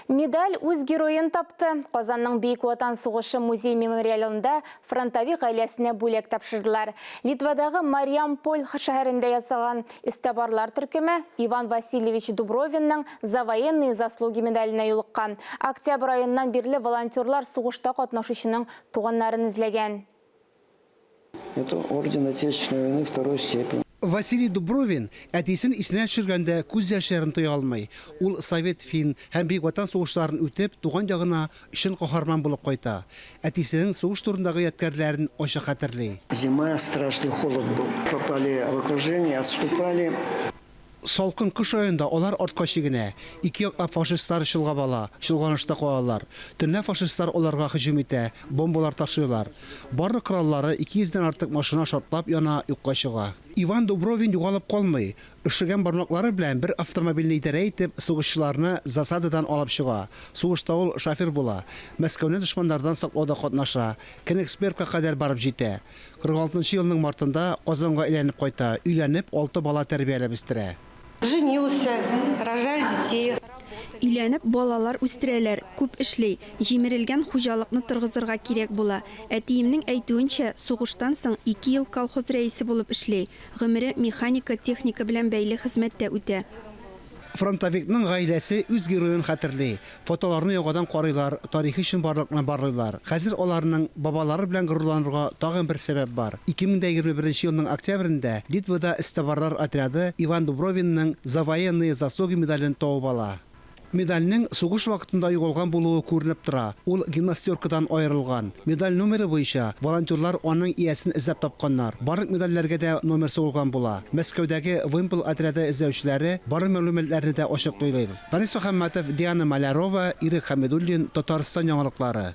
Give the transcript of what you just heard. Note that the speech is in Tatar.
Медаль үз героен тапты. Казанның Бөек Ватан сугышы музей-мемориалында фронтовик гаиләсенә бүләк тапшырдылар. Литвадагы Мариамполь шәһәрендә ясаган эзтабарлар төркеме Иван Васильевич Дубровинның За военные заслуги медаленә юлыккан. Октябрь аеннан бирле волонтерлар сугышта катнашучының туганнарын эзләгән. Это орден Отечественной войны второй степени. Василий Дубровин әтисен исенә төшергәндә күз яшьләрен тыя алмый. Ул совет, фин һәм Бөек Ватан сугышларын үтеп, туган ягына чын каһарман булып кайта. Әтисенең сугыш турындагы ядкәрләрен ачык хәтерли. Зима, страшный холод был. Попали в окружение, отступали. Салкын кыш аенда алар артка чигенә. Ике яклап фашистлар чолгап ала, чолганышта калалар. Төнлә фашистлар аларга һөҗүм итә, бомбалар ташлыйлар. Барлык кораллары, 200 дән артык машина шартлап яна, юкка чыга. Иван Дубровин югалып калмый. Өшегән бармаклары белән бер автомобильне идарә итеп, сугышчыларны засададан алып чыга. Сугышта ул шофер була. Мәскәүне дошманнардан саклауда катнаша. Кенигсбергка кадәр барып җитә. 46 нчы елның мартында Казанга әйләнеп кайта, өйләнеп, алты бала тәрбияләп үстерә. Женился, рожали детей. Өйләнеп, балалар үстерәләр, күп эшли. Җимерелгән хуҗалыкны торгызырга кирәк була. Әтиемнең әйтүенчә, сугыштан соң ике ел колхоз рәисе булып эшли. Гомере механика, техника белән бәйле хезмәттә үтә. Фронтовикның гаиләсе үз героен хәтерли. Фотоларны яңадан карыйлар, тарихи чынбарлыкны барлыйлар. Хәзер аларның бабалары белән горурланырга тагын бер сәбәп бар. 2021 елның октябрендә Литвада эзтабарлар отряды Иван Дубровинның За военные заслуги медален табып ала. Медальнең сугыш вакытында югалган булуы күренеп тора, ул гимнастеркадан аерылган. Медаль номеры буенча волонтерлар аның иясен эзләп тапканнар. Барлык медальләргә дә номер сугылган була. Мәскәүдәге Вымпел отряды эзләүчеләре барлык мәгълүматларны да ачыклыйлар. Фәнис Мөхәммәтов, Диана Малярова, Ирек Хәмидуллин, Татарстан яңалыклары.